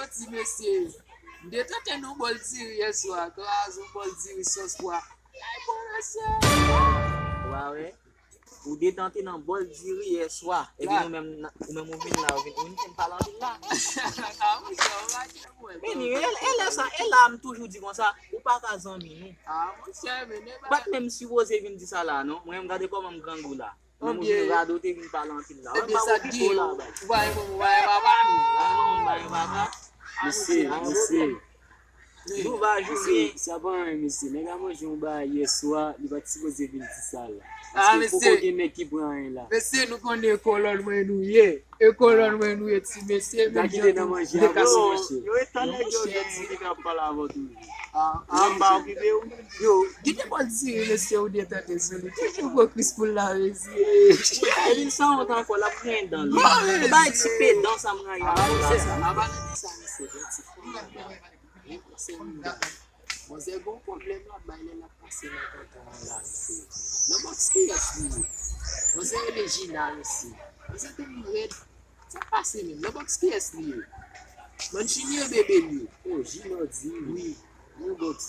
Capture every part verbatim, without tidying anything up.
Ti mesye, m te tante nan bòl diri yè swa, kraze yon bòl diri sòs pwa. Ay, bon, mesye. Wa wè, ou detante nan bòl diri yè swa, epi nou menm, ou menm ou vin la, ou vin, ou vin fè m pale anpil la. Ah, monchè, ou pa gen mwen. Vini, e, e lè sa, e la m toujou di konsa, ou pa ka zanmi nou. Ah, monchè, men ne pa. Bat menm sipoze vin di sa la, non. Mwen, m gade kòman m grangou la. Menm ou vin radote, vin pale anpil la. Ebyen, sa k gen, ou pa gen manman, ou pa gen papa. Ou pa gen manman, ou pa gen papa. Mesye, mesye. Nou va jounen. Sa pa anyen, mesye. Nèg la manje yon bagay yè swa, li pa t sipoze vin di sa la. Ah, paske poko gen nèg ki pran anyen la. Mesye, nou konnen e kolòn mwen nou ye. E kolòn mwen nou ye, ti mesye. Menm jan tou, dekase manje. Yo, yo, e tan nèg yo gen ki ap pale avè w toujou. Ah, ah, m pa okipe w. Yo, kite bòl diri, mesye, ou detante sou li. Toujou gwo kris pou l la, mesye. Epi sa wont ankò, l ap griyen dan l. Li bay ti pe dan sa m rayi a. Aba nèg sa, aba nèg sa, mesye, yon ti fwa. Li pase yon dan. Manzè gon pwoblèm l ap bay lè l ap pase nan kanton an la, mesye. Nan bòks kiyès li ye? Manzè rele Gina, mesye. Manzè tèlman rèd. Sa k pase menm? Nan bòks kiyès li ye? Mancini e Bebe li ye. Oh, Gina di. Wi. Nan bòks.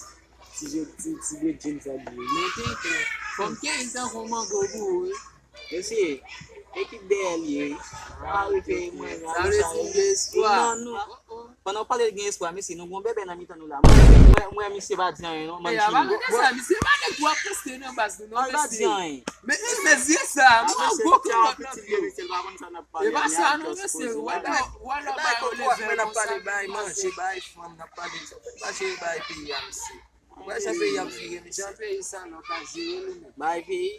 Ti je, ti, ti bred jeans sa li ye. Men tenten. Fò m kenbe tankou mango pou ou, wi. Mesye, ekip dèyè l ye, wi. Pa refere mwen, sa vle di gen espwa. Pandan w pale gen espwa, mesye, nou gon bèbè nan mitan nou la. Mwen, mwen, misye pa di anyen, non, Mancini. Misye pa nèg w ap poste nan baz nou, non, mesye. Li pa di anyen. Men, mesye sa, mwen gwo kilòt nan pye w. E pa sa, non, mesye. Wala, wala, bay yon levè konsa. Bay manje, bay fanm, n ap pale, bay peyi a, mesye. Wè jan peyi ap vire, mesye. Jan peyi sa la, w ka jere l ou menm? Bay peyi?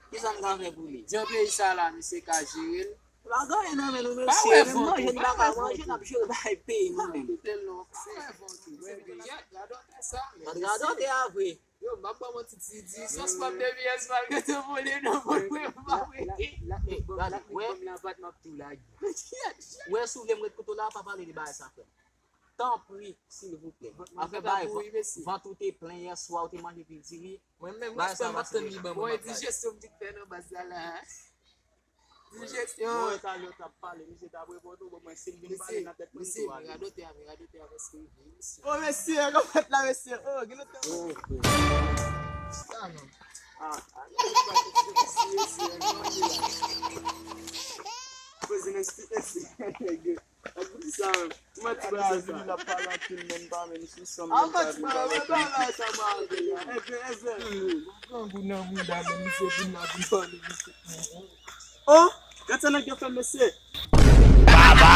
Kisa n ka fè pou li? Jan peyi sa la, misye ka jere l? Pa gen anyen nan men nou, mesye. Menm manje, n pa ka manje, n ap jere bay peyi nou menm. Pa wè vant ou. Gad radòtè sa. Gad radòtè a vre. Yo, m ap ban mwen ti ti di, sòs pòm de vyès mal gete vole nan vant mwen, m pa wete. Gade, wè. Wè, si w vle m ret kote w la, pa pale de bagay sa, frè m. Tanpri, silvouplè. Afè bay vant, vant ou te plen yè swa, ou te manje pil diri. Mwen menm, respè m ap tann li ban mwen. Bon, e dijesyon m di k fè nan baz la la. Dijesyon. Mwen talè w t ap pale, misye t ap reponn ou, bon, mwen si l vin pale nan tèt mwen, misye, men radòtè a, men radòtè a, mesye, mesye. Oh, mesye, kòman fèt la, mesye? Oh, gen lòt tan. Sa non. Ah, ah. Mesye, mesye, non, li la. Poze mesye, mesye. Ak bouti sa menm. Mwen ti bagay sa. Vini l ap pale anpil, men m pa menm sou san m menm pa vin pale anpil. Grangou nan mouda, men misye vin la vin pale, misye. Oh, gad sa nèg yo fè, mesye. Baba!